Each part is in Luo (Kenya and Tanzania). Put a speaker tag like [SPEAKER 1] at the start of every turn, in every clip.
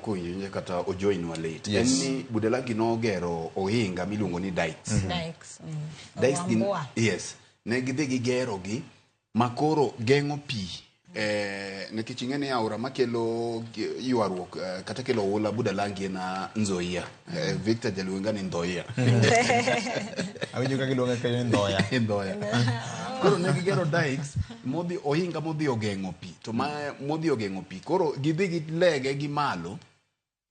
[SPEAKER 1] moko owinjo kata ojoinwa late.
[SPEAKER 2] Yes.
[SPEAKER 1] En ni Budalangi nogero ohinga miluongo ni dikes.
[SPEAKER 3] Dikes.
[SPEAKER 1] Dikes gin,
[SPEAKER 3] Wambua.
[SPEAKER 1] yes. Ne gidhi gigero gi makoro geng'o pi nikech ing'e ni aora makelo ywaruok kata kelo oula Budalangi en Nzoia. Victor jaluonga ni Nzoia.
[SPEAKER 2] Awinjo ka giluonge kanyo ni Ndhoya.
[SPEAKER 1] Nzoia. Koro ne gigero dikes modhi ohinga modhi ogeng'o pi to ma modhi ogeng'o pi koro gidhi gilege gi malo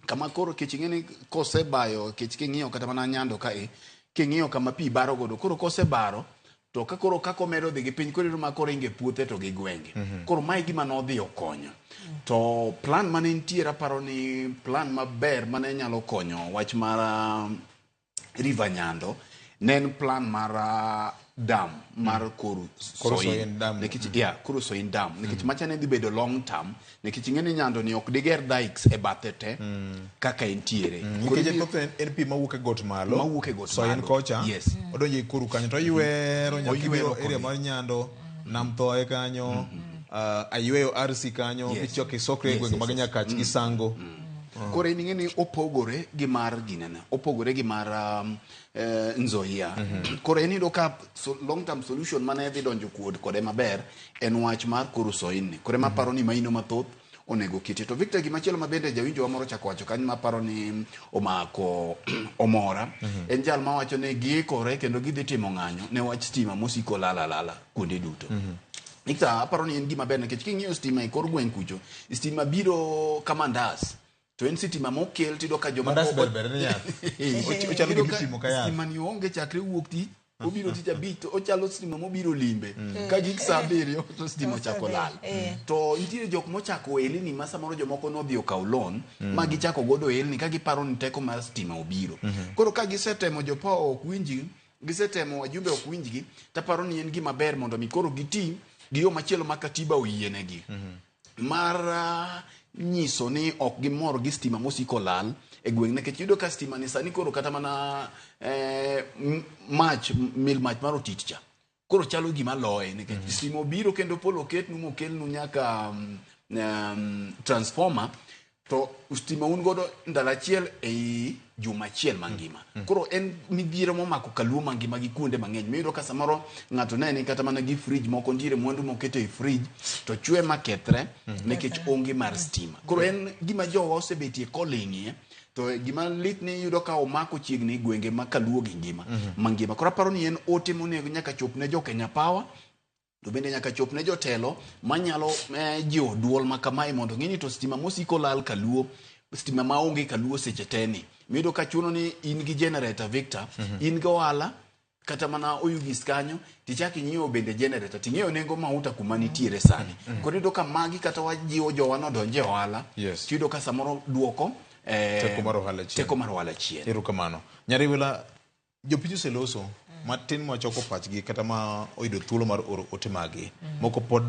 [SPEAKER 1] kama koro kech ing'e ni kosebayo kech king'iyo kata mana Nyando kae king'iyo kama pi baro godo koro kosebaro to ka koro kaka omedo dhi gi piny koro iyudo ma koro ringe puothe to gi gwenge. Koro mae gima nodhi okonyo. To plan mane nitiere aparo ni plan maber mane nyalo konyo wach mar River Nyando ne en plan mar dam mar Koru
[SPEAKER 2] Koru
[SPEAKER 1] Soin.
[SPEAKER 2] Soin Dam.
[SPEAKER 1] Nikech yeah, Koru Soin Dam. Nikech macha ne dhi bedo long term nikech ing'e ni Nyando ni ok diger dikes e bathe te kaka entiere. Koro
[SPEAKER 2] Nikech thothne en pi mawuok e got malo.
[SPEAKER 1] Mawuok e got
[SPEAKER 2] Soin
[SPEAKER 1] malo.
[SPEAKER 2] kocha.
[SPEAKER 1] Yes.
[SPEAKER 2] Odonjo e Koru kanyo to oywero nyaka
[SPEAKER 1] Oywero
[SPEAKER 2] ibiro area
[SPEAKER 1] koni.
[SPEAKER 2] mar Nyando, Nam Thoe kanyo, Ayweyo RC kanyo, michako isokre e gwenge mag Nyakach gi Sango.
[SPEAKER 1] Koro in ing'e ni opogore gi mar ginene, opogore gi mar Nzoia. Koro en iyudo ka long term solution mane dhi donjo kuod kode maber en wach mar Koru Soin ni. Koro ema aparo ni maino mathoth onego ketie. To Victor, gimachielo ma bende jawinjo wa moro chako wacho kanyo maparo ni omako omora en jal mawacho ni giikore kendo gidhi timo ng'anyo ne wach stima mosiko lal alala kuonde duto. Victor, aparo ni en gima ber nikech king'iyo stima e kor gweng' kucho, stima biro ka mandas. To en sitima mokel tiyudo ka jomoko
[SPEAKER 2] Mandas ber ber ni yath. Ochalo
[SPEAKER 1] Iyudo
[SPEAKER 2] gima
[SPEAKER 1] ka
[SPEAKER 2] ipimo ka yath.
[SPEAKER 1] Stima ni onge chakre wuok tich obiro tich abich to ochalo stima mobiro limbe ka gik saa abiriyo to stima ochako lal. To nitiere jok mochako ohelni ma samoro jomoko nodhi okawo loan ma gichako godo ohelni ka giparo ni teko mar stima obiro. Koro ka gisetemo jopower ok winjgi, gisetemo wajumbe ok winjgi, taparo ni en gima ber mondo mi koro giti gi yo machielo ma katiba oyienegi. Mar nyiso ni ok gimor gi stima mosiko lal e gweng' nikech iyudo ka stima ni sani koro kata mana mach mil mach mar otit cha koro chalo gima loye nikech stima obiro kendo polo oketnu mokelnu nyaka transformer to stima un godo ndalo achiel ei juma achiel mangima. Koro en midhiero momako kaluo mangima gi kuonde mang'eny miyudo ka samoro ng'ato ne ni kata mana gi fridge moko nitiere mwandu moketo e fridge to chwe makethre nikech onge mar stima. Koro en gima jowa osebetie koling'ie to gima lit ni iyudo ka omako chiegni gwenge ma kaluo gi ngima mangima. Koro aparo ni en ote monego nyaka chop ne jo Kenya Power to bende nyaka chop ne jotelo manyalo jiwo duol ma kamae mondo ng'e ni to stima mosiko lal kaluo, stima maonge kaluo seche te ni miyudo ka chuno ni in gi generator Victor, in gi ohala kata mana Oyugis kanyo tichak inyiewo bende generator ting'eyo nengo mauta kuma nitiere sani. Koro iyudo ka magi kata wajiwo jowa nodonje ohala tiyudo ka samoro duoko
[SPEAKER 2] teko mar ohala chien.
[SPEAKER 1] Teko mar ohala chien.
[SPEAKER 2] Erokamano. Nyariwila, jopiny oseloso matin ma choko pachgi kata ma oyudo thuolo mar oro ote maggi. Moko pod